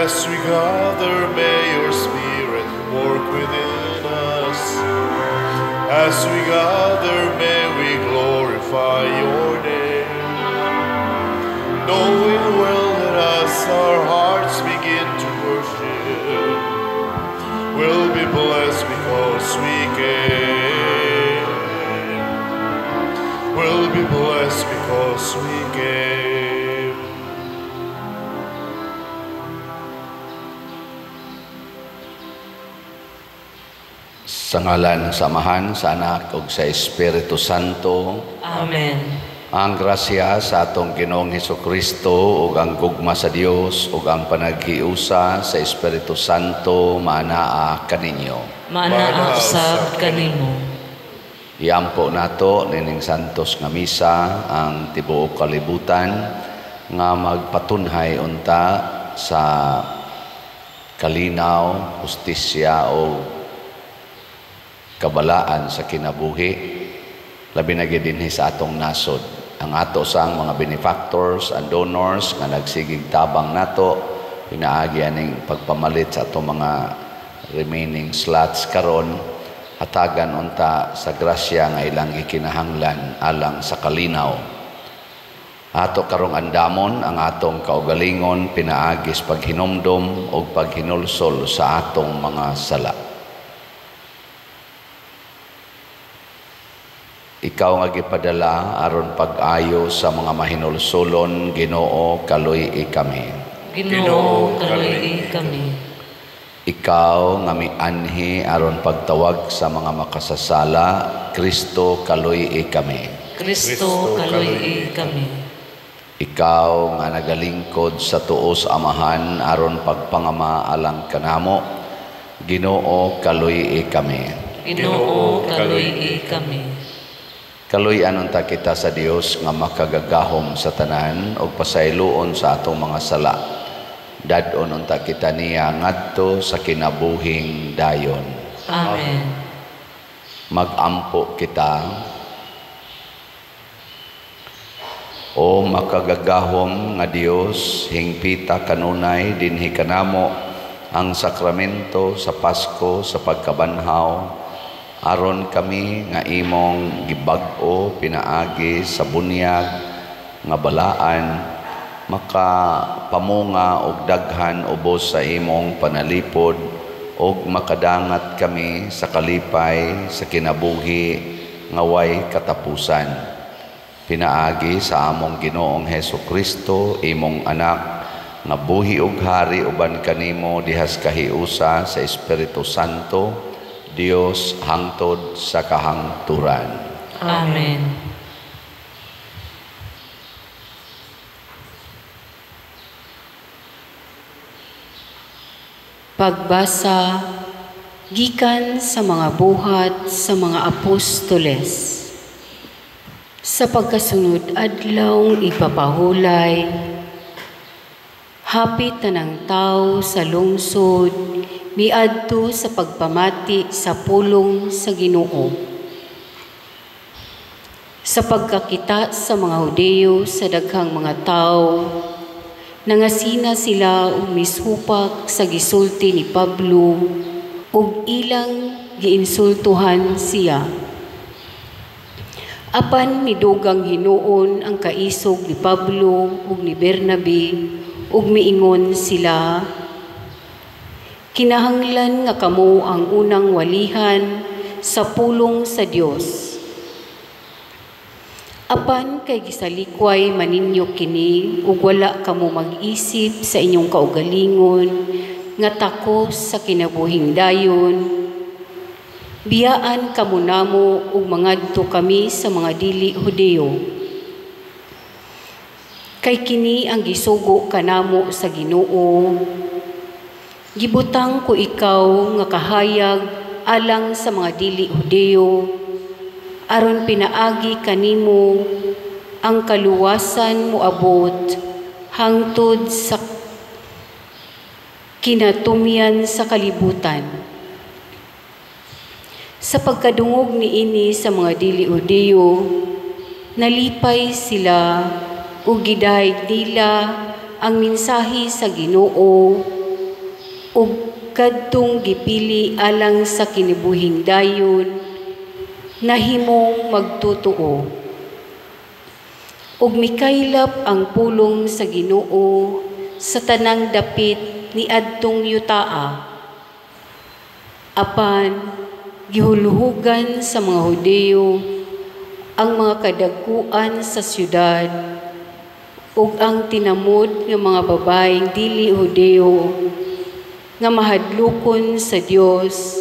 As we gather, may your Spirit work within us. As we gather, may we glorify your name. Knowing well that as our hearts begin to worship, we'll be blessed because we came. We'll be blessed because we came. Sa ngalan sa Amahan, sa Anak ug sa Espiritu Santo. Amen. Ang grasya sa atong Ginoong Hesukristo ug ang gugma sa Dios ug ang panaghiusa sa Espiritu Santo maanaa kaninyo. Maanaa usab kanimo. Iampo nato nining santos nga misa ang tibuok kalibutan nga magpatunhay unta sa kalinaw, hustisya o kabalaan sa kinabuhi, labi na gyud dinhi sa atong nasod. Ang ato sang mga benefactors and donors nga nagsigig tabang nato pinaagi aning pagpamalit sa atong mga remaining slots karon, hatagan unta sa grasya nga ilang gikinahanglan alang sa kalinaw. Ato karong andamon ang atong kaugalingon pinaagi sa paghinumdom ug paghinulsol sa atong mga sala. Ikaw nga gipadala aron pag-ayo sa mga mahinulsulon, Ginoo, kaluy-i kami. Ginoo, kaluy-i kami. Ikaw nga mianhi aron pagtawag sa mga makasasala, Kristo, kaluy-i kami. Kristo, kaluy-i kami. Ikaw nga nagalingkod sa tuo sa Amahan aron pagpangama alang kanamo, Ginoo, kaluy-i kami. Ginoo, kaluy-i kami. Kaluy-an unta kita sa Dios nga makagagahom sa tanan ug pasayloon sa atong mga sala. Dad-on unta kita niya ngadto sa kinabuhing dayon. Amen. Magampo kita. O makagagahom nga Dios, hingpita kanunay dinhi kanamo ang sakramento sa Pasko sa pagkabanhaw, aron kami nga imong gibag-o pinaagi sa bunyag nga balaan makapamunga og daghan ubos sa imong panalipod og makadangat kami sa kalipay sa kinabuhi nga way katapusan. Pinaagi sa among Ginoong Hesukristo, imong anak nga buhi og hari uban kanimo dihas kahiusa sa Espiritu Santo, Dios hangtod sa kahangturan. Amen. Pagbasa gikan sa mga buhat sa mga apostoles. Sa pagkasunod adlawng ipapahulay, hapit tanang tao sa lungsod miadto sa pagpamati sa pulong sa Ginoo. Sa pagkakita sa mga Hudeo sa daghang mga tao, nangasina sila ug misupak sa gisulti ni Pablo ug ilang giinsultuhan siya. Apan midugang hinuon ang kaisog ni Pablo ug ni Bernabe ug miingon sila, kinahanglan nga kamo ang unang walihan sa pulong sa Dios. Apan kay gisalikway maninyo kini ug wala kamo mag-isip sa inyong kaugalingon nga takos sa kinabuhing dayon, biyaan kamo namo ug mangadto kami sa mga dili Hudeo. Kay kini ang gisugo kanamo sa Ginoo, gibutang ko ikaw nga kahayag alang sa mga dili Hudeo, aron pinaagi kanimo ang kaluwasan moabot hangtod sa kinatumyan sa kalibutan. Sa pagkadungog niini sa mga dili Hudeo, nalipay sila ug gidahig nila ang mensahe sa Ginoo Ug kadtong gipili alang sa kinibuhing dayon, nahimong magtotoo. Ug mikaylap ang pulong sa Ginoo sa tanang dapit niadtong yutaa. Apan gihulhugan sa mga Hudeo ang mga kadagkuan sa syudad ug ang tinamod nga mga babaeng dili Hudeo nga mahadlokon sa Dios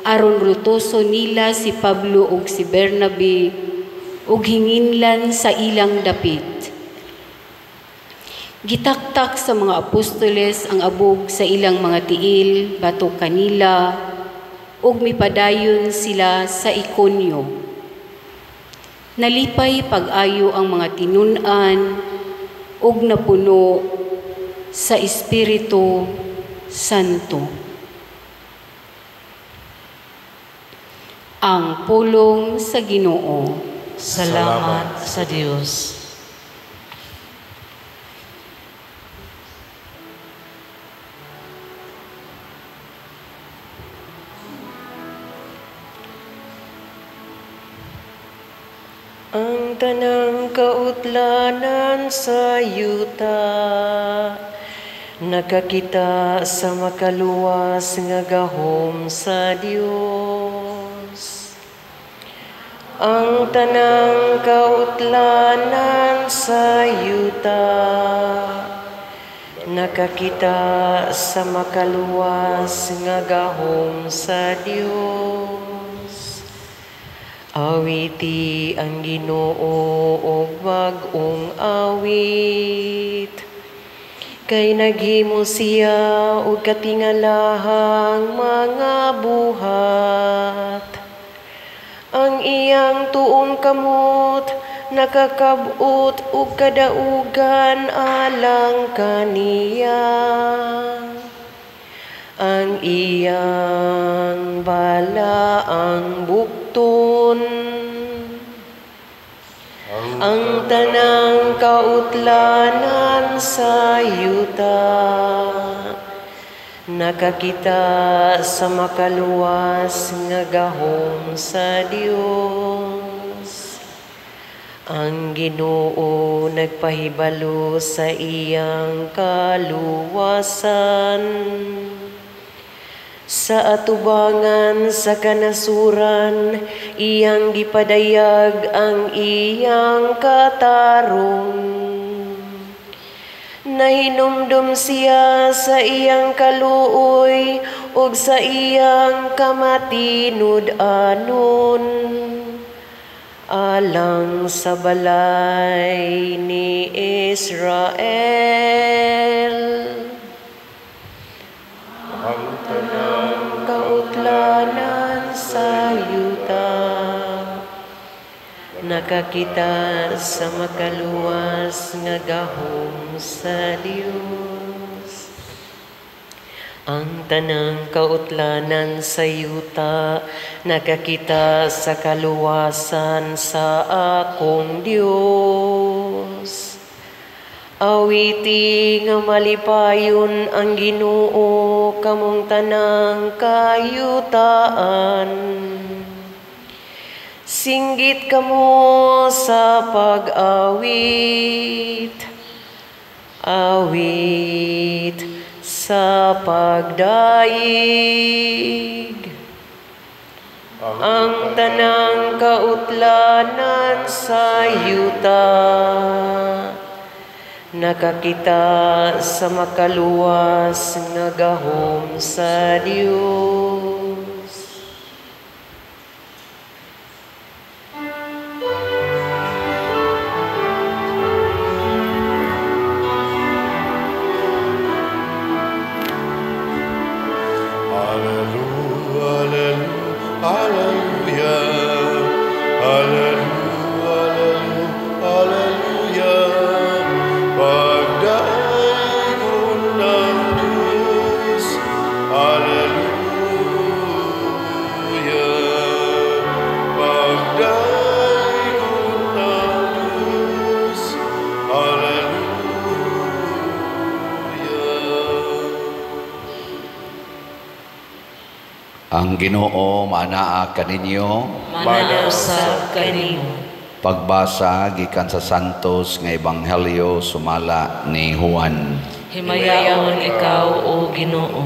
aron rutoso nila si Pablo ug si Bernabe ug hinginlan sa ilang dapit. Gitaktak sa mga apostoles ang abog sa ilang mga tiil batok kanila ug mipadayon sila sa Ikonio. Nalipay pag-ayo ang mga tinun-an ug napuno sa Espiritu Santo. Ang pulong sa Ginoo. Salamat sa Dios. Ang tanang kautlanan sa yuta nakakita sa makaluwas nga gahom sa Dios. Ang tanang kautlanan sa yuta nakakita sa makaluwas nga gahom sa Dios. Awiti ang Ginoo og bag-ong awit, kay naghimo siya og katingalahang mga buhat. Ang iyang tuong kamot nakakab-ot og kadaugan alang kaniya. Ang iyang balaang bukton, ang tanang kautlanan sa yuta nakakita sa makaluwas nga gahom sa Dios. Ang Ginoo nagpahibalo sa iyang kaluwasan sa atubangan sa kanasuran, iyang gipadayag ang iyang katarong. Nahinumdum siya sa iyang kaluoy ug sa iyang kamatinud-anon, alang sa balay ni Israel. Ang tanang kautlanan sa yuta nakakita sa makaluwas nga gahom sa Dios. Ang tanang kautlanan sa yuta nakakita sa kaluwasan sa akong Dios. Awiti nga malipayon ang Ginoo kamong tanang kayutaan. Singgit kamo sa pag-awit, awit sa pagdaig. Ang tanang kautlanan sa yuta nakakita sa makaluwas nga gahom sa Dios. Alleluia, alleluia, alleluia, alleluia. Pagdayon ng Diyos. Alleluia, Ang Ginoo maanaa kaninyo. Manaa usab kanimo. Pagbasa gikan sa Santos nga Ebanghelyo sumala ni Juan. Himayaon ikaw, o Ginoo.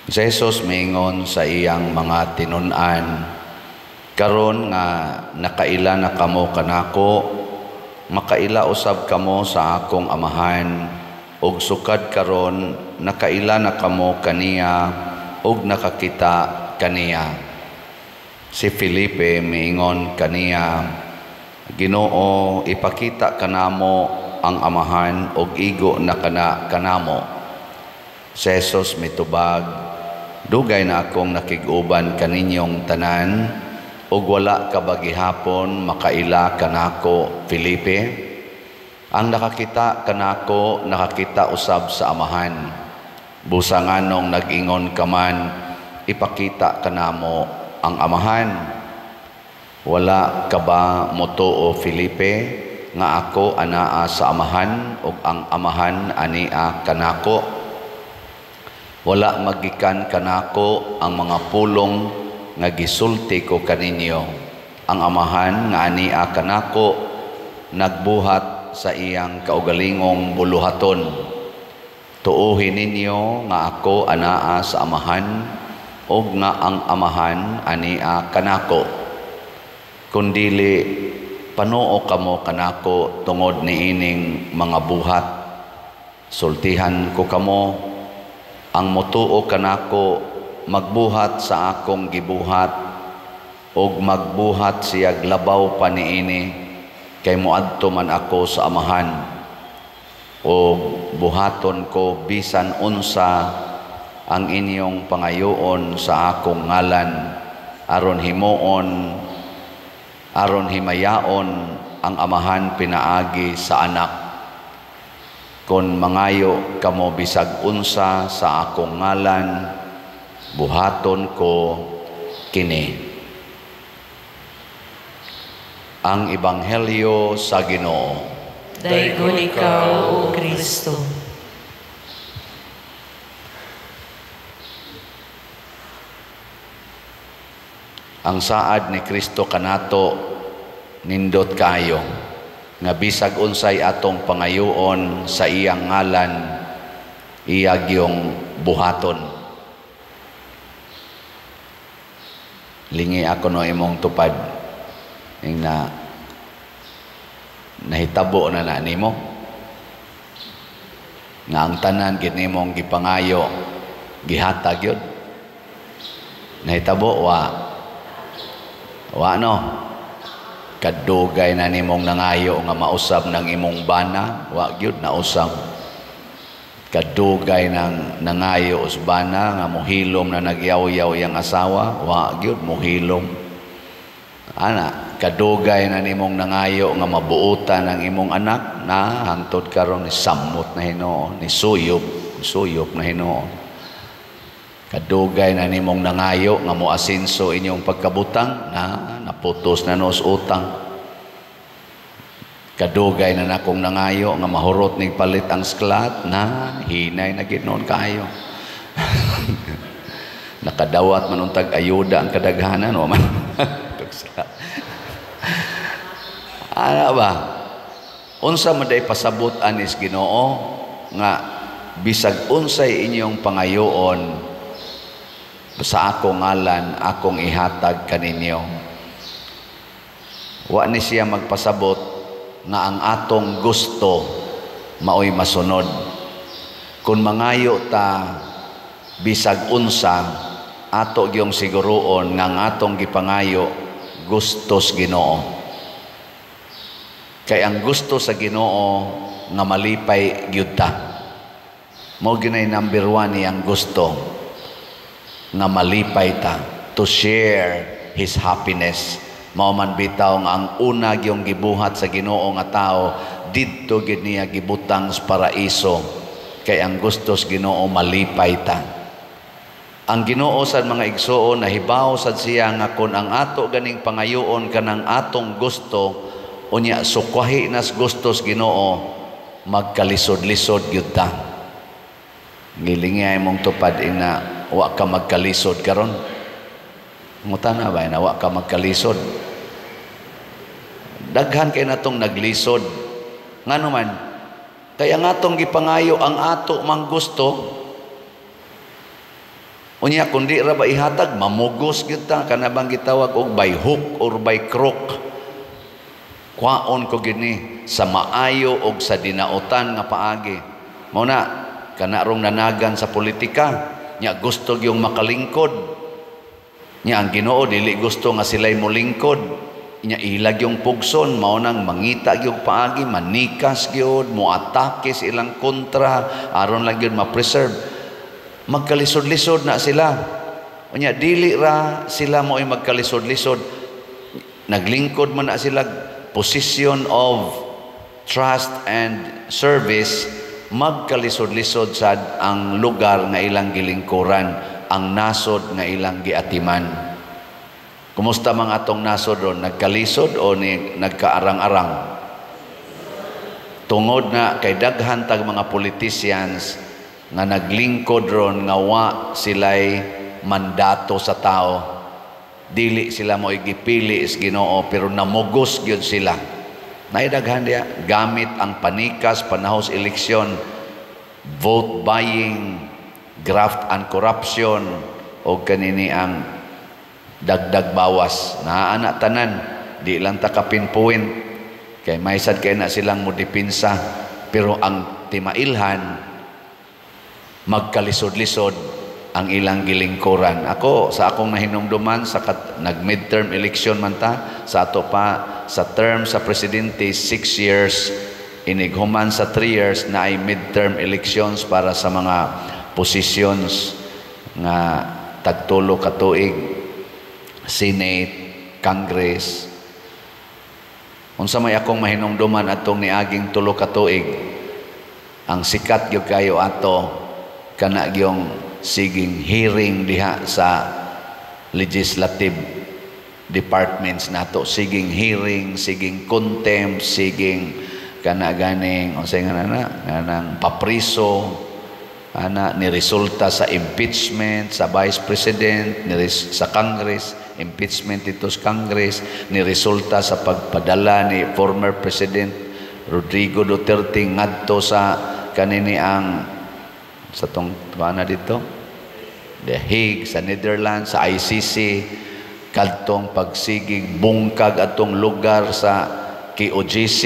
Si Jesus miingon sa iyang mga tinun-an, karon nga nakaila na kamo kanako, makaila usab kamo sa akong amahan, ug sukad karon nakaila na kamo kaniya ug nakakita kaniya. Si Felipe miingon kaniya, Ginoo, ipakita kanamo ang amahan ug igo na kana kanamo. Si Jesus mitubag, dugay na akong nakig-uban kaninyong tanan ug wala ka ba gihapon makaila kanako, Felipe? Ang nakakita kanako, nakakita usab sa amahan. Busa nganong nag-ingon ka man, ipakita kanamo ang amahan. Wala ka ba motuo, Felipe, nga ako anaa sa amahan ug ang amahan ania kanako? Wala magikan kanako ang mga pulong nga gisulti ko kaninyo. Ang amahan nga ania kanako nagbuhat sa iyang kaugalingong buluhaton. Tuohin ninyo nga ako anaa sa amahan ug nga ang amahan ania kanako. Kun dili, panuo kamo kanako tungod niining mga buhat. Sultihan ko kamo, ang motuo kanako magbuhat sa akong gibuhat ug magbuhat siyag labaw pa niini, kay moadto man ako sa amahan, o buhaton ko bisan unsa ang inyong pangayoon sa akong ngalan, aron himuon, aron himayaon ang amahan pinaagi sa anak. Kon mangayo kamo bisag unsa sa akong ngalan, buhaton ko kini. Ang Ebanghelyo sa Ginoo. Daygon ikaw, O Kristo. Ang saad ni Kristo kanato nindot kaayo, nga bisag unsay atong pangayoon sa iyang ngalan, iya gyung buhaton. Lingi ako no imong tupad, ing na nahitabo na na nimo, nga ang tanan gid nimong gipangayo gihatag yun. Nahitabo wa wa no? Kadugay na nimong nangayo nga mausab ng imong bana, wa gyud nausab. Kadugay nang nangayo usbana nga mohilom na nagyaw-yaw iyang asawa, wa gyud mohilom. Ana, kadugay na nimong nangayo nga mabuotan ang imong anak, na hangtod karon ni samot na hinuon, ni suyop, suyop na hinuon. Kadugay na nimong nangayo nga moasinso inyong pagkabutang, na naputos na nos utang. Kadugay na nakong nangayo nga mahurot ning palit ang sklat, na hinay na gid noon kaayo. Nakadawat man untag ayuda ang kadaghanan, wa man. Ana ba? Unsa man day pasabot anis Ginoo nga bisag unsay inyong pangayoon sa akong ngalan akong ihatag kaninyo. Wa ni siya magpasabot nga ang atong gusto maoy masunod. Kung mangayo ta bisag unsa, ato gyung siguroon nga ang atong gipangayo gustos Ginoo. Kay ang gusto sa Ginoo nga malipay gyud ta. Mao ginay number 1 niyang gusto nga malipay ta, to share his happiness. Mao man bitaw nga ang una gyung gibuhat sa Ginoo nga tao didto gyud niya gibutang sa paraiso, kay ang gusto sa Ginoo malipay ta. Ang Ginoo sad mga igsuon nahibaw sad siya nga kon ang ato ganing pangayoon kanang atong gusto, unya sukwahi nas gustos Ginoo, magkalisod-lisod gyud ta. Gilingi mong tupad ina wa ka magkalisod karon. Ngutana ba ina wa ka magkalisod? Daghan kay natong naglisod. Ngano man? Kaya nga atong gipangayo ang ato mang gusto. Unya kung di ra ba ihatag, mamugos gyud ta, kana bang gitawag og by hook or by crook. Kwaon ko gini sa maayo og sa dinautan nga paagi. Mao na kana rong nanagan sa politika, nya gusto gyung makalingkod. Nya ang Ginoo dili gusto nga sila'y molingkod. Nya ilag yung pugson, mao nang mangita gyud paagi, manikas gyud, moatake sa ilang kontra aron lang gyud ma-preserve. Magkalisod-lisod na sila. Unya dili ra sila mo'y magkalisod-lisod. Naglingkod man na sila position of trust and service, magkalisod-lisod sad ang lugar nga ilang gilingkuran, ang nasod nga ilang giatiman. Kumusta mga atong nasod ron? Nagkalisod o ni nagkaarang-arang? Tungod na kay daghan tag mga politicians nga naglingkod ron nga wa sila'y mandato sa tao. Dili sila mo igipili is Ginoo, pero namugos gyud sila. Naidaghan diya gamit ang panikas panahos eleksyon, vote buying, graft and corruption, o kanini ang dagdag bawas. Naa na tanan, di lang ta ka pinpoint kay may sad kay na silang modepinsa, pero ang timailhan magkalisod-lisod ang ilang gilingkuran. Ako, sa akong nahinumduman, sa nag-midterm election man ta, sa ato pa, sa term sa presidente, 6 years, inighuman sa 3 years na ay midterm elections para sa mga positions nga tagtulo ka tuig, Senate, Congress. Unsa may akong mahinumduman atong niaging 3 ka tuig, ang sikat gyud kayo ato kana gyung siging hearing diha sa legislative departments nato, siging hearing, siging contempt, siging kana ganing unsay nga na nganang papriso ana, ni resulta sa impeachment sa vice president, ni sa Congress, impeachment dito sa Congress, ni resulta sa pagpadala ni former President Rodrigo Duterte ngadto sa kanini ang sa tong tuana dito, The Hague sa Netherlands, sa ICC, kadtong pagsigig bungkag atong lugar sa KOJC,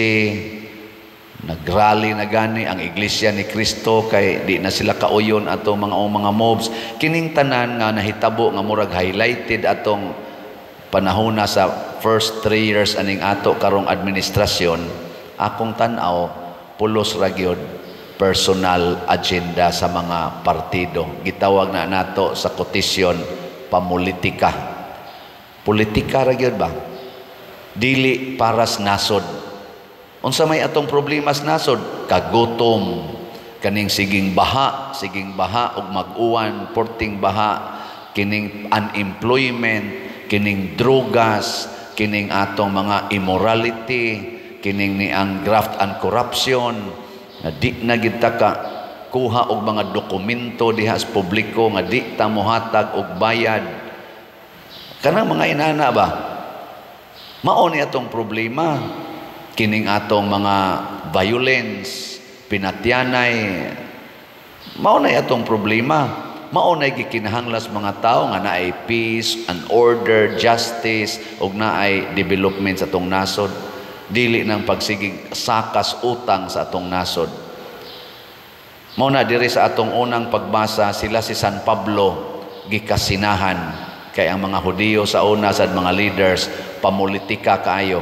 nagrally na gani ang Iglesia ni Cristo kay di na sila kauyon atong mga mobs. Kining tanan nga nahitabo nga murag highlighted atong panahona sa first 3 years aning ato karong administrasyon, akong tan-aw pulos ra gyud personal agenda sa mga partido. Gitawag na nato sa kotisyon pamulitika. Politika ra gyud ba? Dili paras nasod. Unsa may atong problema sa nasod? Kagutom, kaning siging baha ug mag-uwan, porting baha, kining unemployment, kining drogas, kining atong mga immorality, kining ni ang graft and corruption, na di na gid ta ka kuha og mga dokumento diha sa publiko nga di ta mohatag og bayad. Kanang mga inana ba? Mao ni atong problema. Kining atong mga violence, pinatyanay, mao na atong problema. Mao na gikinahanglan mga tao nga naay peace and order, justice ug naay development sa atong nasod. Dili nang pagsigig sakas utang sa atong nasod. Mao na diri sa atong unang pagbasa, sila si San Pablo gikasinahan kay ang mga Hudiyo sa una sad mga leaders pamulitika kaayo.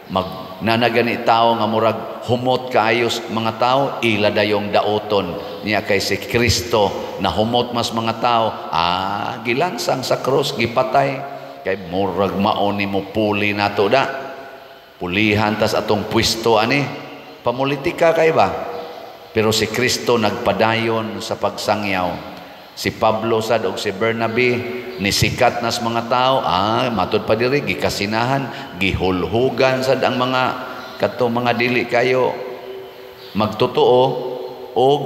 Magnanagani tao nga murag humot kaayo mga tao, ila dayong daoton niya kay si Kristo na humot mas mga tao, gilansang sa krus, gipatay kay murag mao ni mo puli nato da. Pulihan tas atong pwesto ani. Pamulitika kay ba? Pero si Kristo nagpadayon sa pagsangyaw. Si Pablo sad og si Bernabe nisikat nas mga tao, matud pa diri gikasinahan, gihulhugan sad ang mga kadto mga dili kayo magtotoo og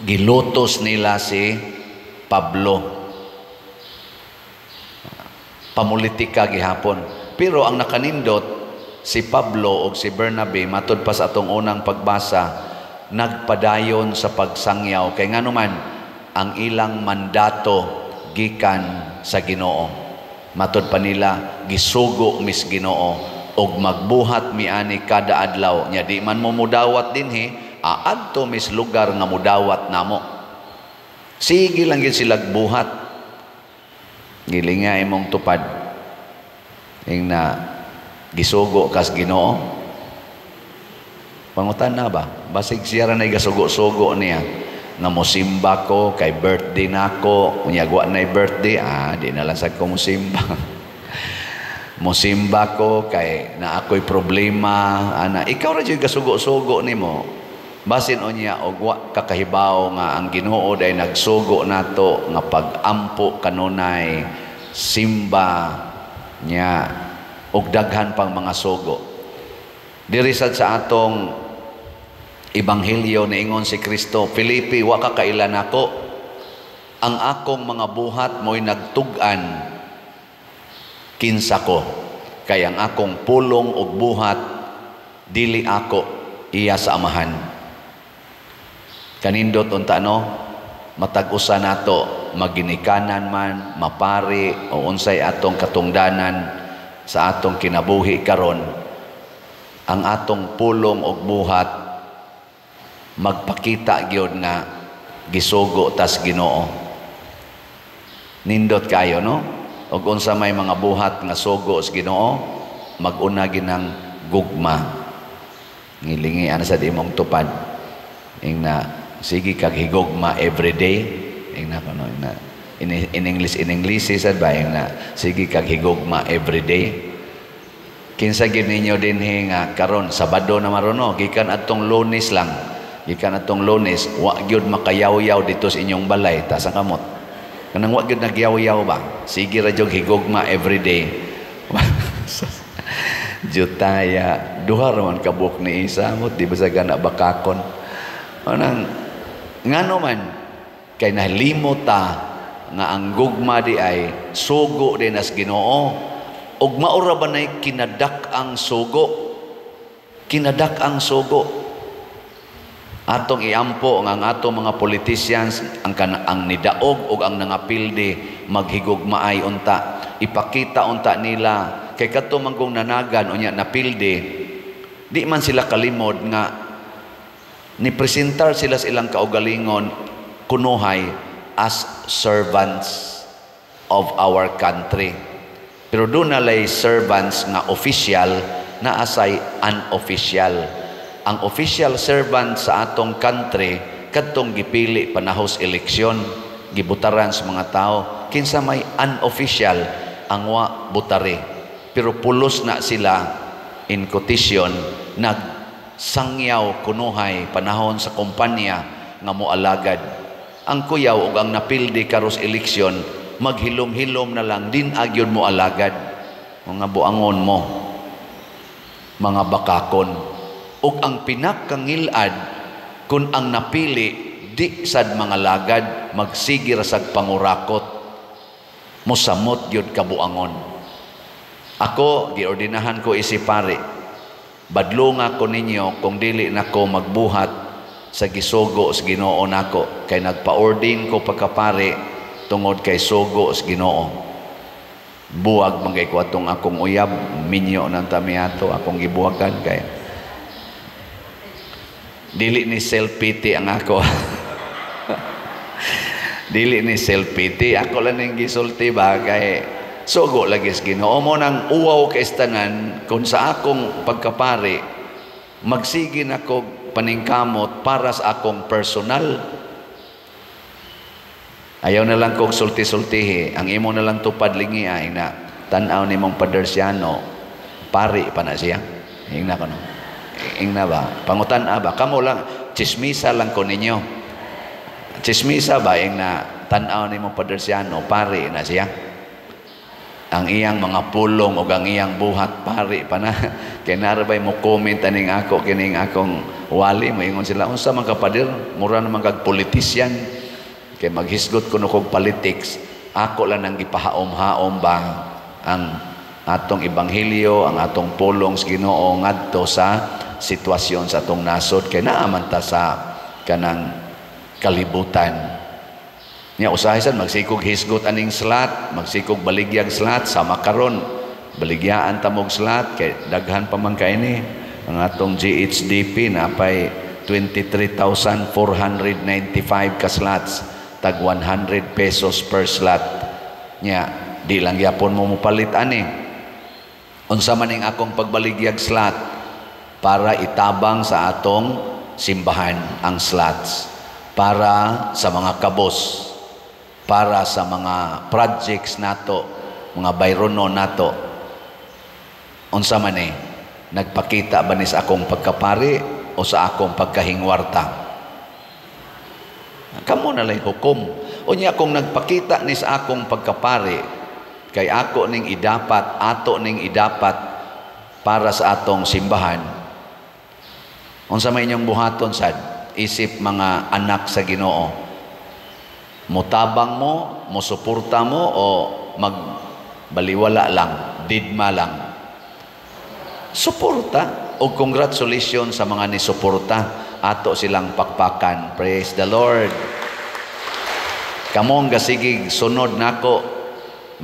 Gilutos nila si Pablo. Pamulitika gihapon. Pero ang nakanindot si Pablo og si Bernabe, matud pa sa atong unang pagbasa, nagpadayon sa pagsangyaw kay nganuman ang ilang mandato gikan sa Ginoo. Matud pa nila, gisugo mis Ginoo og magbuhat mi ani kada adlaw. Nya di man mo mudawat dinhi, aadto mis lugar nga mudawat namo. Sige lang gid sila buhat. Gilinga imong tupad. Ing na gisugo kas Ginoo. Pangutan na ba? Basig siya ra nay gasugo-sugo niya. Nga mosimba ko kay birthday nako, unya wa nay birthday, di na lang sad ko mosimba. Mosimba ko kay na ako'y problema, ana ikaw ra jud gasugo-sugo nimo. Basin unya og wa ka kahibaw nga ang Ginoo day nagsugo nato nga pag-ampo kanunay, simba nya og daghan pang mga sugo. Diri sad sa atong Ebanghelyo niingon si Kristo, Felipe, wa ka kaila nako. Ang akong mga buhat mo'y nagtug-an kinsa ko. Kay ang akong pulong og buhat dili ako, iya sa Amahan. Kanindot unta no, matag usa nato maginikanan man, mapari o unsay atong katungdanan sa atong kinabuhi karon, ang atong pulong og buhat magpakita gyud nga gisugo tas Ginoo. Nindot kayo no? Og unsa may mga buhat nga sugo sa Ginoo, mag-una ginang gugma. Ngilingi ana sa imong tupad. Ing na sige kag higugma everyday. Ing na kuno ing na in English, in English sad ba, ing na sige kag higugma everyday. Kinsa gyud ninyo dinhi nga karon Sabado na maron, gikan adtong Lunes lang. Gikan atong Lunes, wa gyud makayaw-yaw dito sa inyong balay, ta sa kamot. Kanang wa gyud nagyaw-yaw ba? Sige ra jud higugma everyday. Jutaya, duha ra man kabuk ni isa mo, di ba sa gana bakakon. Anang ngano man kay nalimot ta nga ang gugma di ay sugo din as Ginoo, ug maura ba nay kinadak ang sugo? Kinadak ang sugo. Atong iampo nga ang atong mga politicians, ang nidaog og ang nangapilde maghigugmaay unta, ipakita unta nila kay kadto man kung nanagan unya napilde, di man sila kalimod nga ni presentar sila sa ilang kaugalingon kunuhay as servants of our country. Pero doon na lay servants nga official, na asay unofficial. Ang official servant sa atong country kadtong gipili panahos eleksyon, gibutaran sa mga tao. Kinsa may unofficial, ang wa butari, pero pulos na sila in quotation nagsangyaw kunuhay panahon sa kumpanya nga moalagad. Ang kuyaw ug ang napildi karos eleksyon maghilom-hilom na lang din agyon mo alagad. Mga buangon mo, mga bakakon. Ug ang pinakangilad kun ang napili di sad mga lagad, magsige ra sad pangurakot, mosamot gyud kabuangon. Ako giordinahan ko isi pare, badlonga ko ninyo kung dili nako magbuhat sa gisugo sa Ginoo nako, kay nagpa-ordain ko pagkapare tungod kay sugo sa Ginoo. Buwag man kay ko atong akong uyab, minyo nang tamiato akong gibuwagan kay dili ni self-pity ang ako. Dili ni self-pity, ako lang ning gisulti ba kay sugo lagi sa Ginoo mo nang uwaw kay tanan. Kung sa akong pagkapare magsige nako paningkamot para sa akong personal. Ayaw na lang kog sulti-sultihi, ang imo na lang tupad lingi ay na tan-aw nimong padersyano, pari pa na siya. Ingna ko no. Ingna ba? Pangutan ba? Kamo lang, chismisa lang ko ninyo. Chismisa ba ing na tan-aw nimong padersyano, pari na siya. Ang iyang mga pulong o ang iyang buhat pari pa na. Kay narabay mo comment aning ako kining akong wali, moingon sila, unsa man ka, pader, mura naman kag politician. Kay maghisgot kuno kog politics, ako lang nang gipahaom-haom ba ang atong ebanghelyo, ang atong pulong sa Ginoo ngadto sa sitwasyon sa atong nasod, kay naa man ta sa kanang kalibutan. Nya usahay sad magsikog hisgot aning slot, magsikog baligyag slot sama karon. Baligyaan ta mog slot kay daghan pa man kaini ang atong GHDP napay 23,495 ka slots, tag 100 pesos per slot. Nya di lang gyapon mo mopalit ani. Unsa man ning akong pagbaligyag slot para itabang sa atong simbahan ang slots, para sa mga kabos, para sa mga projects nato, mga bayrono nato. Unsa man ni, nagpakita ba ni sa akong pagkapari o sa akong pagkahingwarta? Kamo na lay hukom. Unya kung nagpakita ni sa akong pagkapari, kay ako ning idapat, ato ning idapat para sa atong simbahan. Unsa may inyong buhaton sad isip mga anak sa Ginoo? Mutabang mo, musuporta mo, o magbaliwala lang, didma lang? Suporta. O congratulations sa mga nisuporta. Ato silang pakpakan. Praise the Lord. Kamong gasigig sunod nako,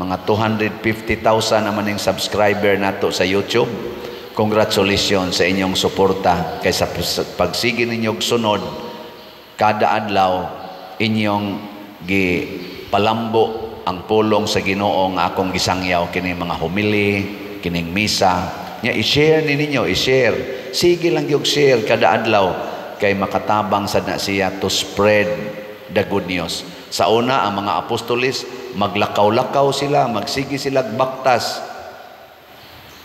mga 250,000 naman yung subscriber nato sa YouTube. Congratulations sa inyong suporta. Kaysa pagsige ninyong sunod, kada adlaw, inyong gipalambo ang pulong sa Ginoo nga akong gisangyaw kini mga homily, kining misa. Nya i-share ni ninyo, i-share. Sige lang yung share kada adlaw kay makatabang sad na siya to spread the good news. Sa una, ang mga apostolis, maglakaw-lakaw sila, magsige sila baktas.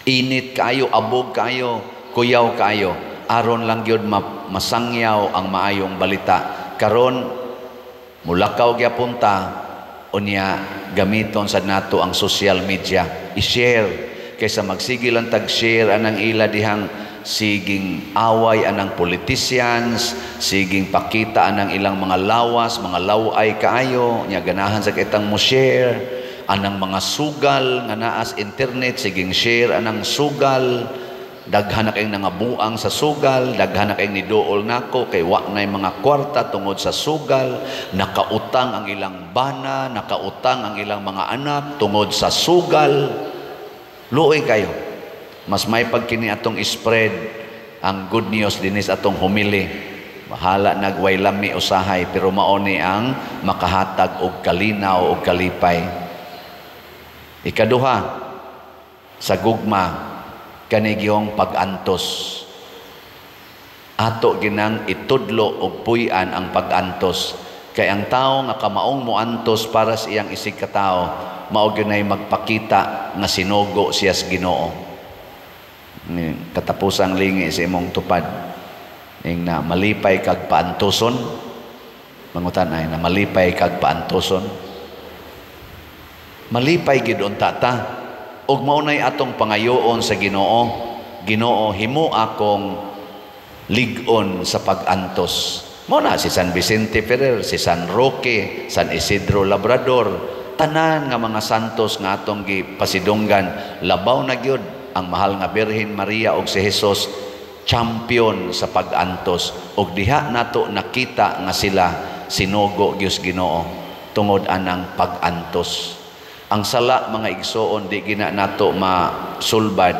Init kaayo, abog kaayo, kuyaw kaayo. Aron lang gyud masangyaw ang maayong balita. Karon mulakaw gyapon ta, unya gamiton sad nato ang social media. I-share kaysa magsige lang tag-share anang ila dihang siging away anang politicians, siging pakita anang ilang mga lawas, mga laway kaayo, nya ganahan sa kitang mo share anang mga sugal nga naas internet, siging share anang sugal. Daghan na kayong nangabuang sa sugal, daghan na kayong niduol nako kay wa na'y mga kwarta tungod sa sugal, nakautang ang ilang bana, nakautang ang ilang mga anak tungod sa sugal. Luoy kayo. Mas may pagkini atong spread ang good news dinis atong humili. Bahala nagway lami usahay, pero maoni ang makahatag og kalinaw og kalipay. Ikaduha, sa gugma kanigyong pag-antos. Ato ginang itudlo og puy-an ang pag-antos. Kay ang tao nga kamaong moantos para sa iyang isig katao, mao gyud magpakita nga sinugo siya sa Ginoo. Katapusang lingi sa imong tupad, ing na malipay kag paantoson. Mangutan ay na malipay kag paantoson. Malipay gid unta ta. Ug mao nay atong pangayoon sa Ginoo. Ginoo, himo akong lig-on sa pag-antos. Mao na si San Vicente Ferrer, si San Roque, San Isidro Labrador, tanan nga mga santos nga atong gipasidunggan, labaw na gyud ang mahal nga Birhen Maria og si Jesus, champion sa pag-antos. Og diha nato nakita nga sila sinugo gyud Ginoo tungod anang pag-antos. Ang sala, mga igsoon, di gina nato masulbad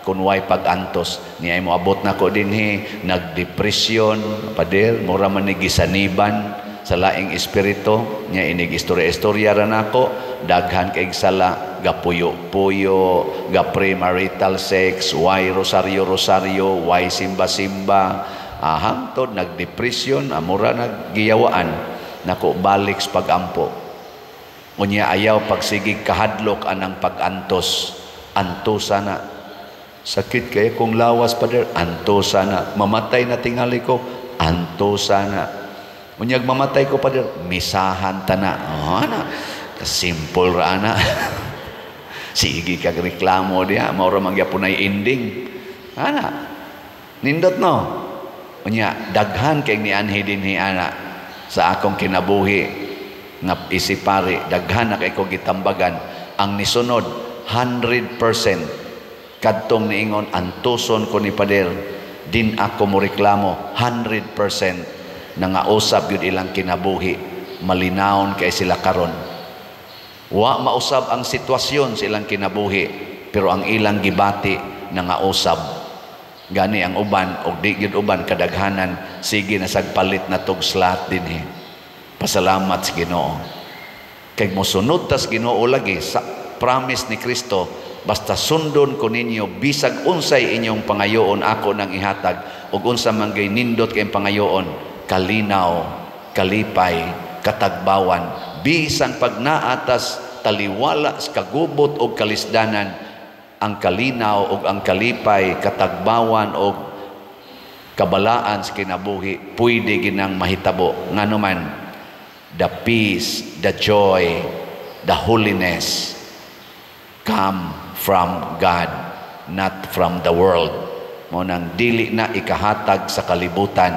kung way pag-antos. Niya mo abot nako dinhi, nagdepresyon, pader, mura man ni gisaniban sa laing espiritu. Niya inig istorya-istorya ra nako, daghan kay sala, gapuyo-puyo, ga-premarital sex, way rosaryo-rosaryo, way simba-simba, hangtod nagdepresyon, amura naggiyawaan nako balik sa pag-ampo. Unya ayaw pagsigig kahadlok anang pag-antos. Antosa na. Sakit kaya kung lawas, pader, antosa na. Mamatay na tingali ko, antosa na. Unyag mamatay ko, pader, misahan ta na. Oh, ana. Kasimple ra ana. Sige kag reklamo diha, mao ra man gyapon ay ending. Ana. Nindot no. Unya daghan kay nianhi dinhi ana sa akong kinabuhi nga isipari, daghan na kay ko gitambagan. Ang nisunod 100% kadtong niingon antuson ko ni pader, din ako mo reklamo. 100% nangausap yun ilang kinabuhi, malinawon kay sila karon. Wa mausab ang sitwasyon sa ilang kinabuhi, pero ang ilang gibati nangausab. Gani ang uban og di gyud uban kadaghanan sige na sagpalit na tog slot dinhi. Pasalamat sa Ginoo. Kay mosunod tas Ginoo lagi sa promise ni Kristo, basta sundon ko ninyo bisag unsay inyong pangayoon ako nang ihatag, ug unsa man gay nindot kay pangayoon, kalinaw, kalipay, katagbawan, bisan pag naatas taliwala sa kagubot og kalisdanan, ang kalinaw og ang kalipay, katagbawan og kabalaan sa kinabuhi pwede ginang mahitabo. Ngano man, the peace, the joy, the holiness come from God, not from the world. Mo nang dili na ikahatag sa kalibutan,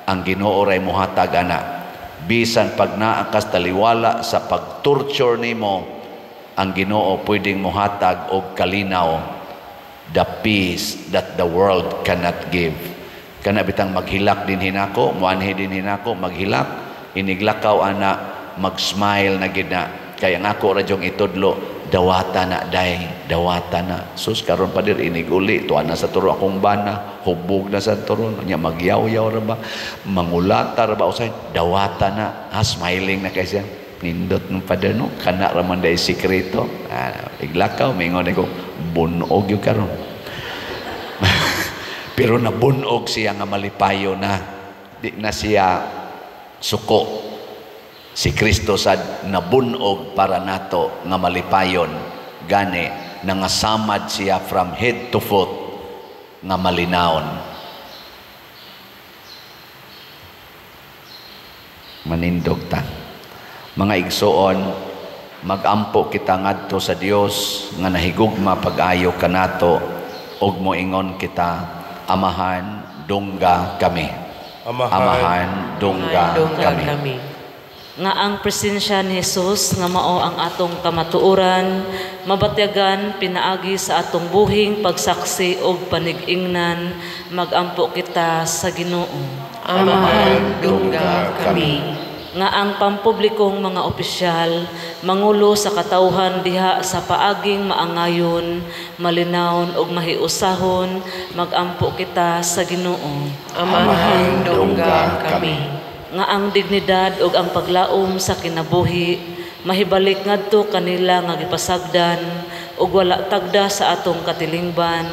ang Ginoo ray mohatag ana. Bisan pag naa kas taliwala sa pag-torture nimo, ang Ginoo pwedeng mohatag og kalinaw, the peace that the world cannot give. Kana bitang maghilak din hinako, muanhi din hinako, maghilak, iniglakaw ana, mag-smile na gid na. Kaya ang ako radyong itudlo, dawata na day, dawata na. Sus, karon pa dir iniguli, tuwa na sa turo akong bana, hubog na sa turo, nya magyaw-yaw ra ba, mangulata ra ba, usay, dawata na, ha, smiling na kay siya. Nindot ng pader no, kana ra man day sikreto. Ah, iglakaw, mingon ko, bunog yung karon. Pero nabunog siya nga malipayo na, di na siya suko. Si Kristo sad nabunog para nato nga malipayon, gani nangasamad siya from head to foot nga malinawon. Manindog ta. Mga igsoon, magampo kita ngadto sa Dios nga nahigugma pag-ayo kanato, ug moingon kita, Amahan, dungga kami. Amahan, dungga kami. Nga ang presensya ni Jesus nga mao ang atong kamatuoran, mabatyagan pinaagi sa atong buhing pagsaksi og panig-ingnan, magampo kita sa Ginoo. Amahan, dungga kami. Nga ang pampublikong mga opisyal mangulo sa katawhan diha sa paaging maangayon, malinawon ug mahiusahon, magampo kita sa Ginoo. Amahan, dungga kami. Nga ang dignidad ug ang paglaom sa kinabuhi mahibalik ngadto kanila nga gipasagdan ug wala tagda sa atong katilingban,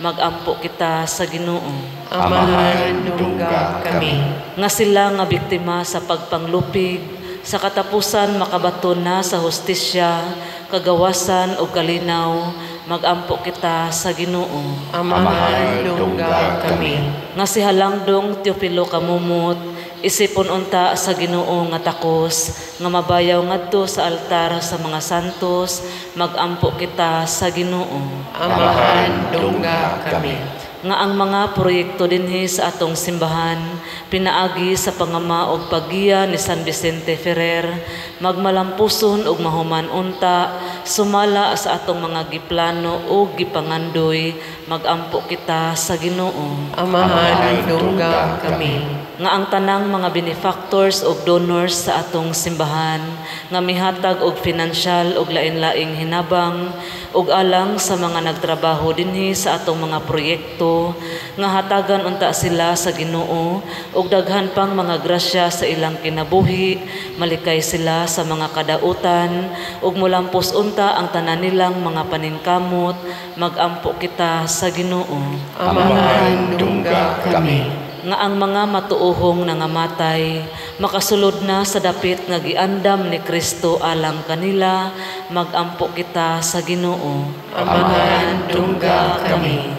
magampo kita sa Ginoo. Amahan, dungga kami. Nga sila nga biktima sa pagpanglupig, sa katapusan makabaton na sa hustisya, kagawasan ug kalinaw, magampo kita sa Ginoo. Amahan, dungga kami. Nga si Halangdong Teofilo Camomot, isipon unta sa Ginoo nga takos, nga mabayaw ngadto sa altar sa mga santos, magampo kita sa Ginoo. Amahan, dungga kami. Nga ang mga proyekto dinhi sa atong simbahan, pinaagi sa pangama og paggiya ni San Vicente Ferrer, magmalampuson og mahuman unta, sumala sa atong mga giplano og gipangandoy, magampo kita sa Ginoo. Amahan, dungga kami. Nga ang tanang mga benefactors og donors sa atong simbahan, nga mihatag og financial og lain-laing hinabang og alang sa mga nagtrabaho dinhi sa atong mga proyekto, nga hatagan unta sila sa Ginoo og daghan pang mga grasya sa ilang kinabuhi, malikay sila sa mga kadautan ug molampos unta ang tanan nilang mga paningkamot, magampo kita sa Ginoo. Amahan, dungga kami. Nga ang mga matuohong nangamatay makasulod na sa dapit nga giandam ni Kristo alang kanila, magampo kita sa Ginoo. Amahan, dungga kami.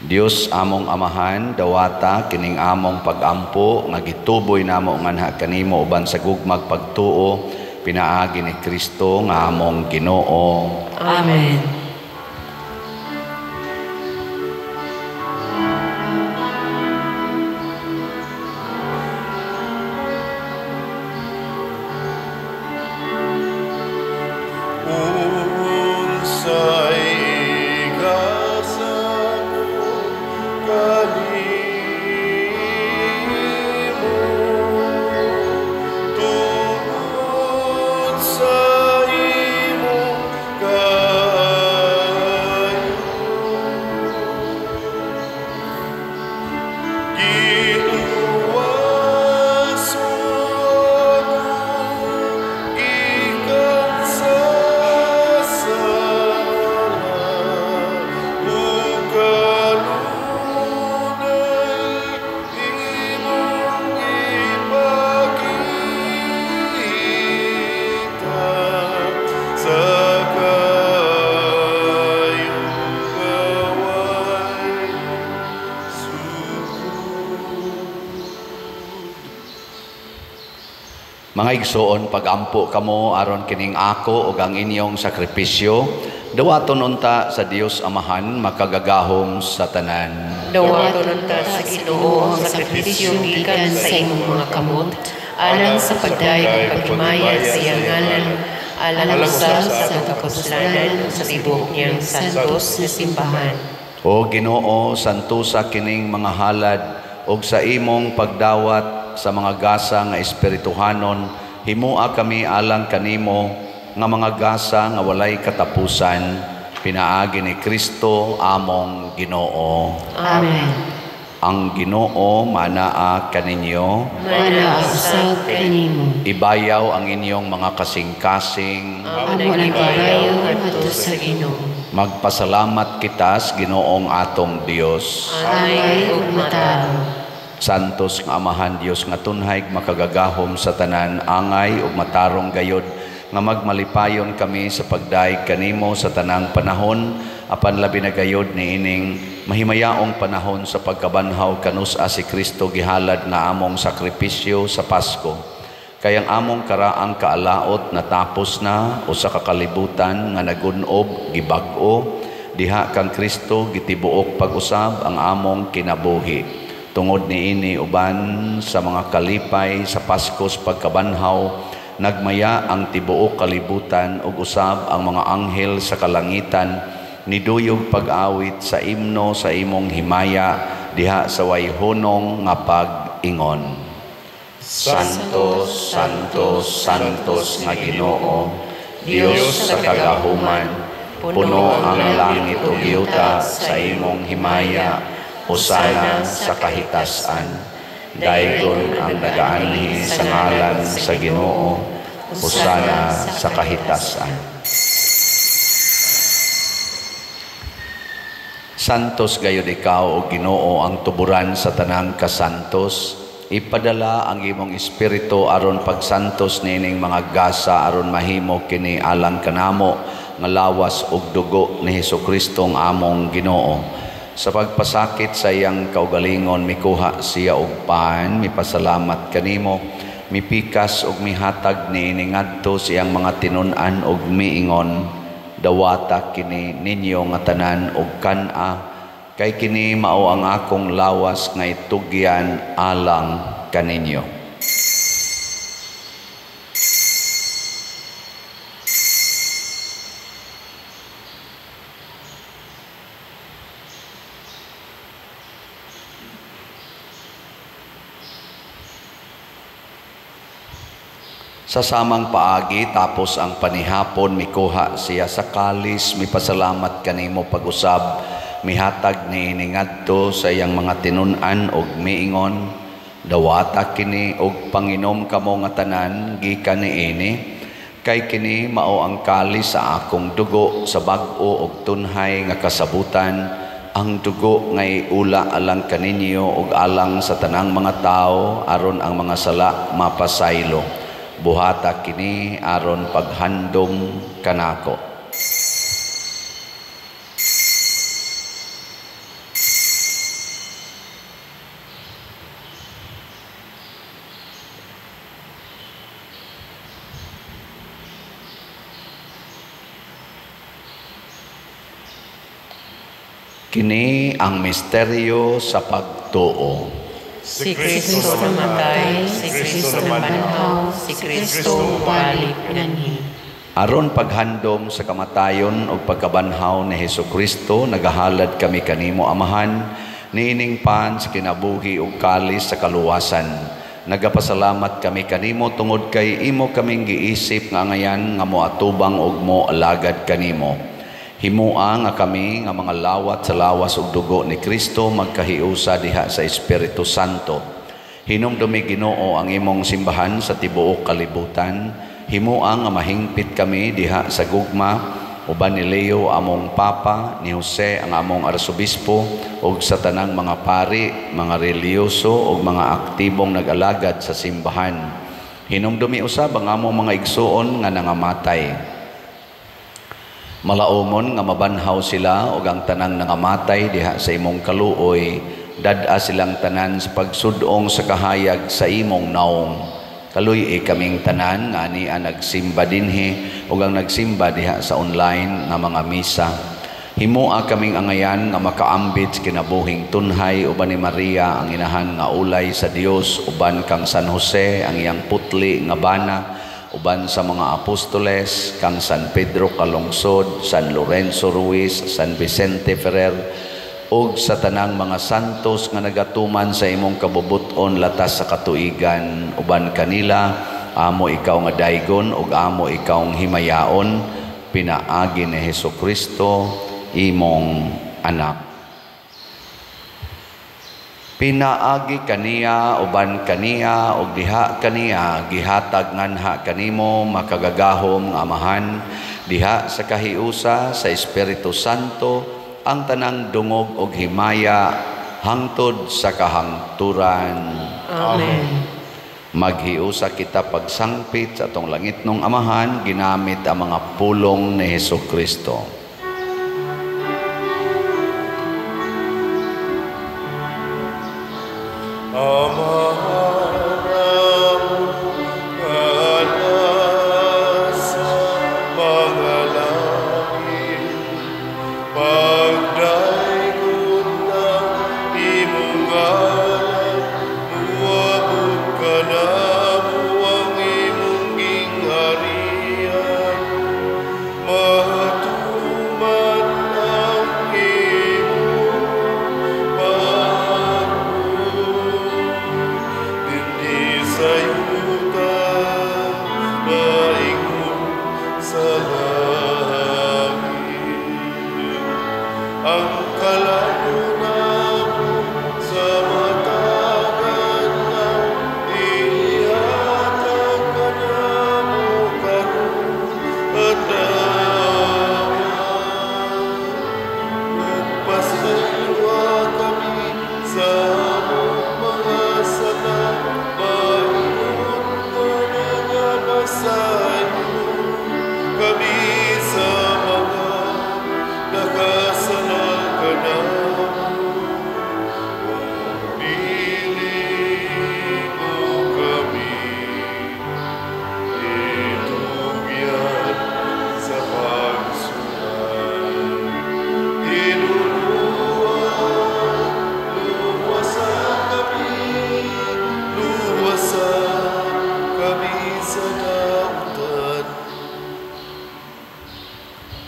Dios among Amahan, dawata kining among pagampo nga gituboy namo nganha kanimo uban sa gugmag pagtuo pinaagi ni Kristo nga among Ginoo. Amen. Mga igsoon, pagampo kamo aron kining ako ug ang inyong sakripisyo, dawaton unta sa Dios Amahan makagagahom sa tanan. Dawaton unta sa Ginoo ang sakripisyo gikan sa imong mga kamot, alang sa pagdayeg ug paghimaya sa iyang ngalan, alang usab sa atong kapuslanan ug sa tibuok niyang santos nga simbahan. O Ginoo, santusa kining mga halad ug sa imong pagdawat sa mga gasa nga espirituhanon, himua kami alang kanimo nga mga gasa nga walay katapusan, pinaagi ni Kristo among Ginoo. Amen. Ang Ginoo manaa kaninyo, Manaa usab kanimo. Ibayaw ang inyong mga kasing-kasing. Amo nang ibayaw ngadto sa Ginoo. Magpasalamat kita sa Ginoong atong Dios. Angay ug matarong. Santos nga Amahan Dios nga tunhay makagagahom sa tanan, angay ug matarong gayod nga magmalipayon kami sa pagdayeg kanimo sa tanang panahon, apan labi na gayod niining mahimayaong panahon sa pagkabanhaw kanus-a si Kristo gihalad nga among sakripisyo sa Pasko. Kay ang among karaang kaalaot natapos na usa ka kalibutan nga nagun-ob gibag-o diha kang Kristo gitibuok pag-usab ang among kinabuhi. Tungod niini uban sa mga kalipay sa Pasko sa pagkabanhaw, nagmaya ang tibuok kalibutan ug usab ang mga anghel sa kalangitan niduyog pag-awit sa imno sa imong himaya diha sa wayhunong nga pag-ingon. Santo, Santo, Santos nga Ginoo, Dios sa kagahuman, puno ang langit ug yuta sa imong himaya. Hosana sa kahitasan. Daygon ang nagaanhi sa ngalan sa Ginoo. Hosana sa kahitasan. Santos gayud ikaw o Ginoo ang tuburan sa tanang kasantos. Ipadala ang imong espiritu aron pagsantos niining mga gasa aron mahimo kini alang kanamo nga lawas ug dugo ni Hesukristo ang among Ginoo. Sa pagpasakit sa iyang kaugalingon, mikuha siya og pan, mipasalamat kanimo, mipikas og mihatag niini ngadto sa iyang mga tinun-an og miingon, dawata kini ninyo nga tanan og kan-a, kay kini mao ang akong lawas nga itugyan alang kaninyo. Sa samang paagi, tapos ang panihapon, mikuha siya sa kalis, mipasalamat kanimo pag-usab, mihatag niini ngadto sa iyang mga tinun-an og miingon, dawata kini og panginom kamo nga tanan gikan niini, kay kini mao ang kalis sa akong dugo sa bag-o og tunhay nga kasabutan, ang dugo nga iula alang kaninyo og alang sa tanang mga tawo aron ang mga sala mapasaylo. Buhata kini aron paghandom kanako. Kini ang misteryo sa pagtuo. Si Kristo namatay, si Kristo nabanhaw, si Kristo balik nganhi. Aron paghandom sa kamatayon ug pagkabanhaw ni Hesukristo, nagahalad kami kanimo Amahan, niining pan sa kinabuhi ug kalis sa kaluwasan. Nagapasalamat kami kanimo tungod kay imo kaming giisip nga angayan nga moatubang ug moalagad kanimo. Himua nga kami nga mga lawat sa lawas ug dugo ni Kristo magkahiusa diha sa Espiritu Santo. Hinumdumi Ginoo ang imong simbahan sa tibuok kalibutan. Himua nga mahingpit kami diha sa gugma uban ni Leo among Papa, ni Jose ang among Arsobispo ug sa tanang mga pari, mga relihiyoso ug mga aktibong nag-alagad sa simbahan. Hinumdumi usab ang among mga igsuon nga nangamatay. Malaumon nga mabanhaw sila ug ang tanang nangamatay diha sa imong kaluoy, dad-a silang tanan sa pagsudong sa kahayag sa imong naong. Kaluy-i kaming tanan nga ania nagsimba dinhi ug ang nagsimba diha sa online nga mga misa. Himoa kaming angayan nga makaambit sa kinabuhing tunhay uban ni Maria ang inahan nga ulay sa Dios, uban kang San Jose ang iyang putli nga bana, uban sa mga apostoles kang San Pedro Calungsod, San Lorenzo Ruiz, San Vicente Ferrer, ug sa tanang mga santos nga nagatuman sa imong kabubut-on latas sa katuigan. Uban kanila amo ikaw nga daygon ug amo ikaw himayaon, pinaagi ni Hesukristo imong anak. Pinaagi kaniya, uban kaniya, ug diha kaniya gihatag nganha kanimo makagagahom nga Amahan, diha sa kahiusa sa Espiritu Santo ang tanang dungog ug himaya hangtod sa kahangturan. Amen. Maghiusa kita pagsangpit sa atong langitnong Amahan ginamit ang mga pulong ni Hesukristo.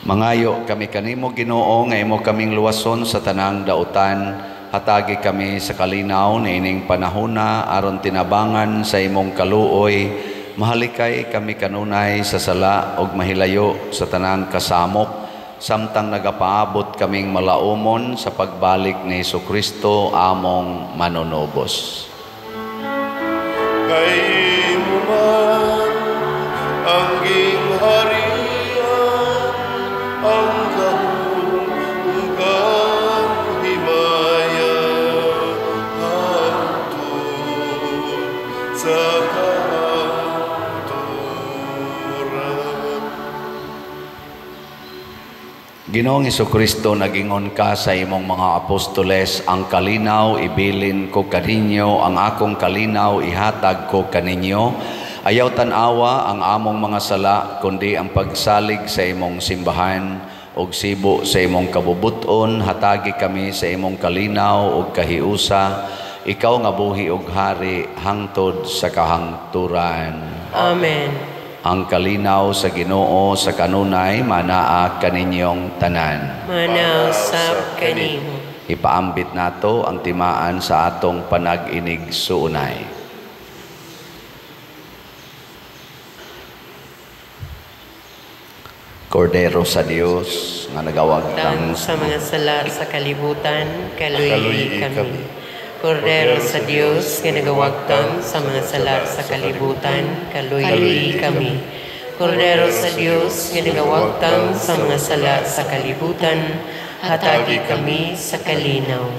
Mangayo kami kanimo Ginoo nga imo kaming luwason sa tanang dautan. Hatagi kami sa kalinaw niining panahona aron tinabangan sa imong kaluoy. Mahalikay kami kanunay sa sala ug mahilayo sa tanang kasamok, samtang nagapaabot kaming malaumon sa pagbalik ni Hesukristo among manunubos. Kay imo man ang gingharian, ang gahom ug ang himaya, hangtod sa kahangturan. Ginoong Hesukristo, nagingon ka sa imong mga apostoles, ang kalinaw ibilin ko kaninyo, ang akong kalinaw ihatag ko kaninyo. Ayaw tan-awa ang among mga sala, kundi ang pagsalig sa imong simbahan ug sibo sa imong kabubuton. Hatagi kami sa imong kalinaw ug kahiusa, ikaw nga buhi ug hari hangtod sa kahangturan. Amen. Ang kalinaw sa Ginoo sa kanunay manaa kaninyong tanan. Manaa usab kanimo. Ipaambit nato ang timaan sa atong panag-inig suunay. Kordero sa Dios nga nagawagtang sa mga sala sa kalibutan, kaluy kami. Kordero sa Dios nga nagawagtang sa mga sala sa kalibutan, kaluy kami. Kordero sa Dios nga nagawagtang sa mga sala sa kalibutan, hatagi kami sa kalinaw.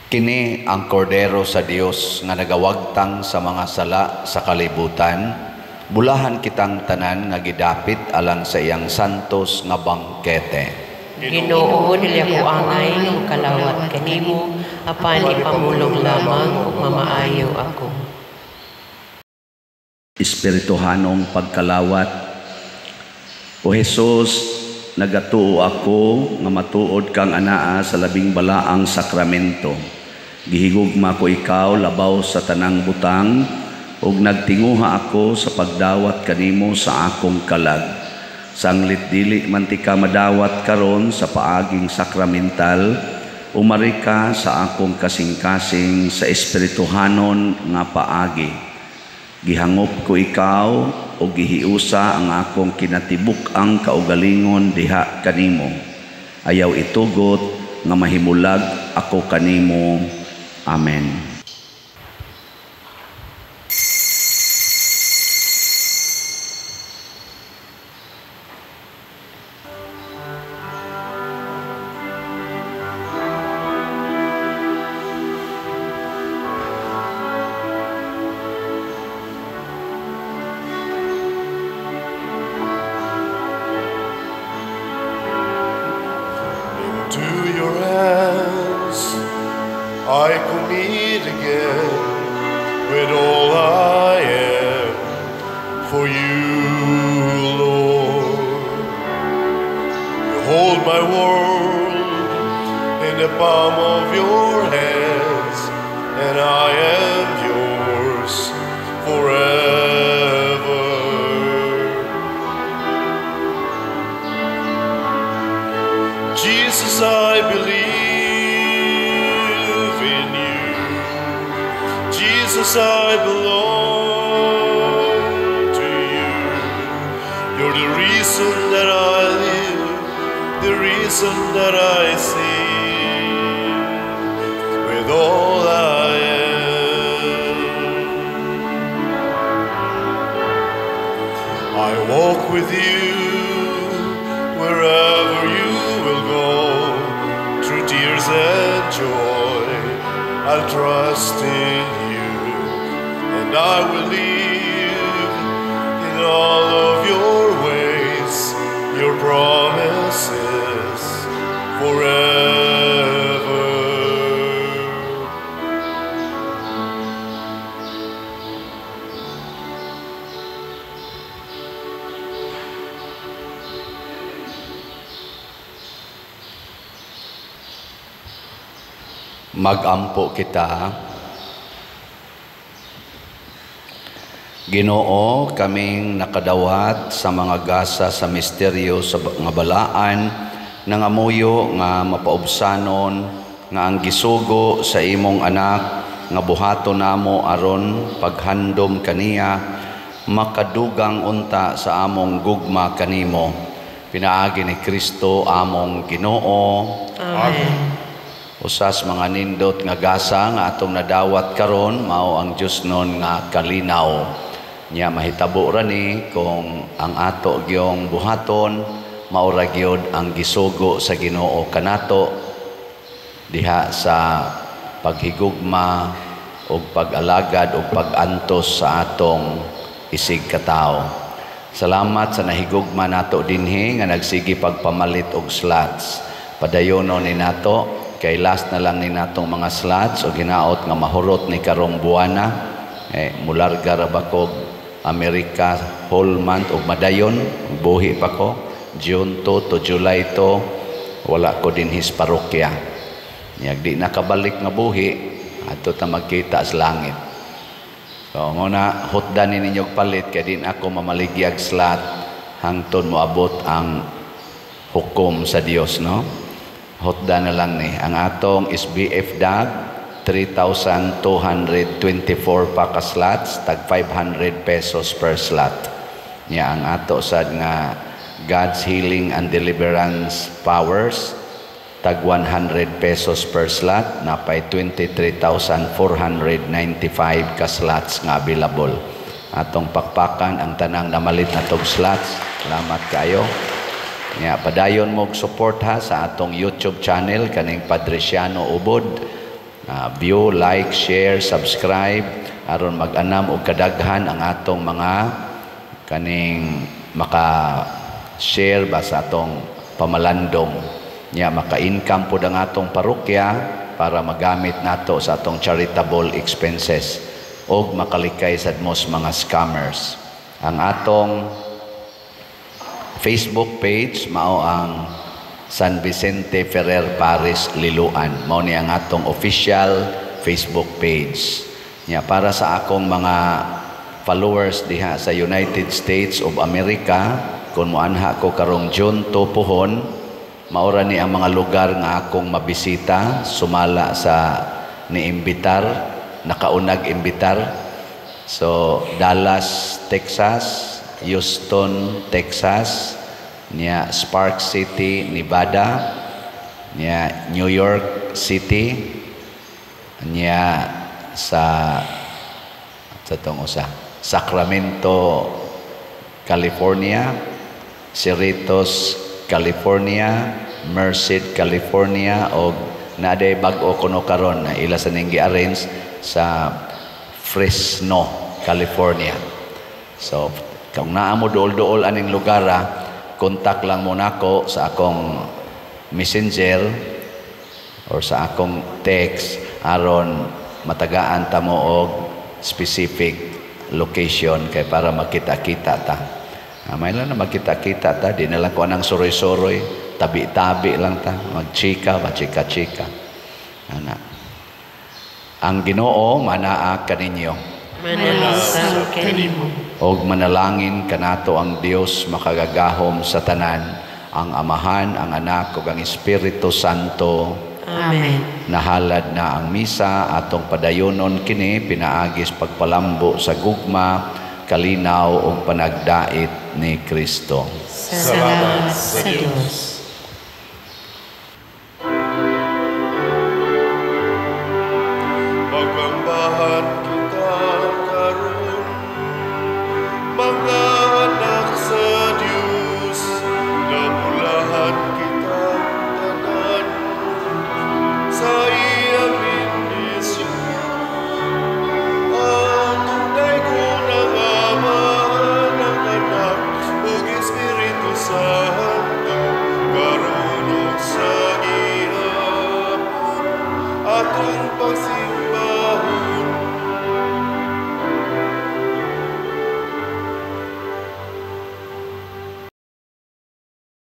Kini ang kordero sa Dios nga nagawagtang sa mga sala sa kalibutan. Bulahan kitang tanan nga gidapit alang sa iyang santos nga bangkete. Ginoo, dili ako angay nga mokalawat kanimo Apan ipamulong lamang ug mamaayo ako. Espirituhanong pagkalawat. O Hesus, nagatuo ako nga matuod kang anaa sa labing balaang sakramento. Gihigugma ko ikaw labaw sa tanang butang ug nagtinguha ako sa pagdawat kanimo sa akong kalag. Sanglit dili man ti ka madawat karon sa paaging sakramental, umari ka sa akong kasing-kasing sa espirituhanon nga paagi. Gihangop ko ikaw o gihiusa ang akong kinatibuk-ang kaugalingon diha kanimo. Ayaw itugot nga mahimulag ako kanimo. Amen. Into your hands I commit again with all I am for you, Lord. You hold my world in the palm of your hands, and I am yours forever. Jesus, I believe in you. Jesus, I belong to you. You're the reason that I live, the reason that I sing with all I am. I walk with you wherever you will go, through tears and joy, I'll trust in you, and I will live in all of your ways, your promises forever. Magampo kita. Ginoo, kaming nakadawat sa mga gasa sa misteryo sa nga balaan, nangamuyo nga mapaubsanon nga ang gisugo sa imong anak nga buhaton namo aron paghandom kaniya makadugang unta sa among gugma kanimo. Pinaagi ni Kristo among Ginoo. Amen. Usas mga nindot nga gasa nga atong nadawat karon mao ang Dios nun nga kalinaw. Nya mahitabo ra ni kung ang ato gyong buhaton mao ra gyud ang gisugo sa Ginoo kanato diha sa paghigugma ug pag-alagad ug pag-antos sa atong isig katawo. Salamat sa nahigugma nato dinhi nga nagsige pagpamalit og slots. Padayono ni nato kay last na lang ni natong mga slots o ginaot nga mahurot ni karong buwana. Mularga ra ba kog Amerika whole month og madayon, buhi pa ko June 2 to July 2, wala ko dinhi sa parokya. Niyag di nakabalik nga buhi adto ta magkita sa langit. So nguna hutdan ni ninyo palit kay din ako mamaligyag slot hangtod moabot ang hukom sa Dios, no? Hutdan na lang ni ang atong SBF DAG 3,224 pa ka slots, tag 500 pesos per slot. Nya ang ato sad nga God's Healing and Deliverance Powers tag 100 pesos per slot, napay 23,495 ka slots nga available. Atong pakpakan ang tanang namalit na tog slots. Salamat kayo. Nya padayon mo support ha sa atong YouTube channel kaning Padriciano Ubod. View, like, share, subscribe aron mag-anam og kadaghan ang atong mga kaning maka-share ba sa atong pamalandong. Nya maka-income pod ang atong parokya para magamit nato sa atong charitable expenses og makalikay sad mo sa mga scammers. Ang atong Facebook page mao ang San Vicente Ferrer Parish Liloan. Mao ni ang atong official Facebook page. Nya para sa akong mga followers diha sa United States of America, kung moanha ko karong June 2 pohon, maura ni ang mga lugar nga akong mabisita sumala sa niimbitar, nakaunag imbitar. So Dallas, Texas, Houston, Texas, niya Sparks City, Nevada, niya New York City, niya sa tong usa, Sacramento, California, Cerritos, California, Merced, California, og naday bag-o kuno karon na ila sa ning gi-arrange sa Fresno, California. So kung naa mo duol-duol aning lugar, kontak lang mo nako sa akong messenger or sa akong text aron matagaan ta mo og specific location kay para makita-kita ta. May lang na makita-kita ta, di na lang ko anang suroy-suroy, tabi-tabi lang ta, magchika, machika-chika. Ana. Ang Ginoo manaa kaninyo. Manaa kanimo. Og manalangin kanato ang Dios makagagahom sa tanan, ang Amahan, ang Anak ug ang Espiritu Santo. Amen. Nahalad na ang misa, atong padayonon kini pinaagis pagpalambo sa gugma, kalinaw ug panagdait ni Kristo. Salamat sa Dios. Magambahan kita karon, mga anak sa Dios, namulahan kita tanan sa iyang bendisyon. Atong daygon ang Amahan, ang Anak, ug Espiritu Santo, karon ug sa gihapon. Atong pagsi